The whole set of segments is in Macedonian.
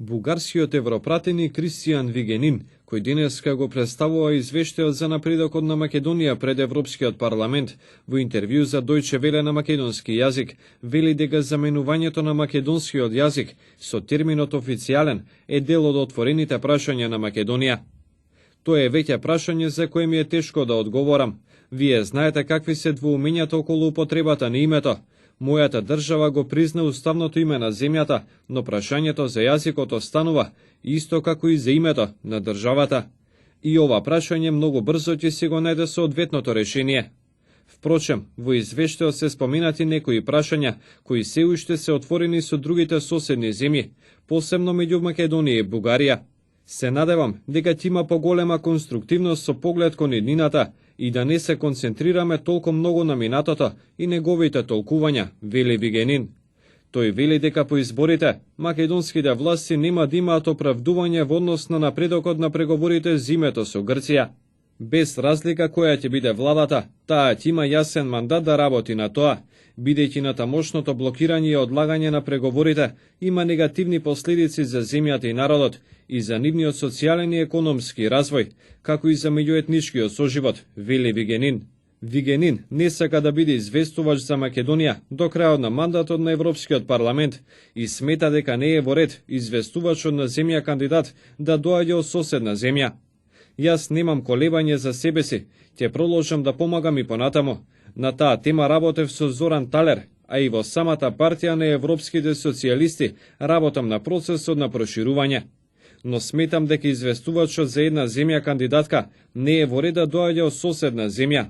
Бугарскиот европратеник Кристијан Вигенин, кој денеска го представува извештајот за напредокот на Македонија пред Европскиот парламент, во интервју за Дојче Веле на македонски јазик, вели дека заменувањето на македонскиот јазик со терминот официјален е дел од отворените прашања на Македонија. Тоа е веќе прашање за кое ми е тешко да одговорам. Вие знаете какви се двоумењата околу употребата на името. Мојата држава го призна уставното име на земјата, но прашањето за јазикот останува, исто како и за името на државата. И ова прашање многу брзо ќе си го најде соодветното решение. Впрочем, во извештајот се споменати некои прашања, кои се уште се отворени со другите соседни земји, посебно меѓу Македонија и Бугарија. Се надевам дека ќе има поголема конструктивност со поглед кон иднината и да не се концентрираме толку многу на минатото и неговите толкувања, вели Вигенин. Тој вели дека по изборите македонските власти нема да имаат оправдување во однос на напредокот на преговорите за името со Грција. Без разлика која ќе биде владата, таа ќе има јасен мандат да работи на тоа, бидејќи на тамошното блокирање и одлагање на преговорите има негативни последици за земјата и народот и за нивниот социјален и економски развој, како и за меѓуетничкиот соживот, вели Вигенин. Вигенин не сака да биде известувач за Македонија до крајот на мандатот на Европскиот парламент и смета дека не е во ред известувачот на земја кандидат да доаѓа од соседна земја. Јас немам колебање за себе си, ќе продолжам да помагам и понатаму. На таа тема работев со Зоран Талер, а и во самата партија на европските социјалисти работам на процесот на проширување. Но сметам дека известувачот за една земја кандидатка не е во ред да доаѓа од соседна земја.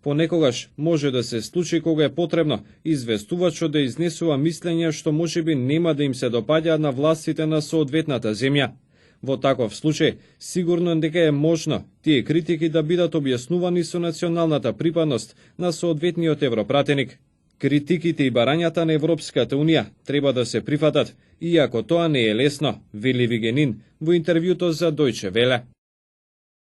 Понекогаш може да се случи кога е потребно известувачот да изнесува мислења што можеби нема да им се допаѓаат на властите на соодветната земја. Во таков случај, сигурно дека е можно тие критики да бидат објаснувани со националната припадност на соодветниот европратеник. Критиките и барањата на Европската Унија треба да се прифатат, иако тоа не е лесно, вели Вигенин во интервјуто за Дојче Веле.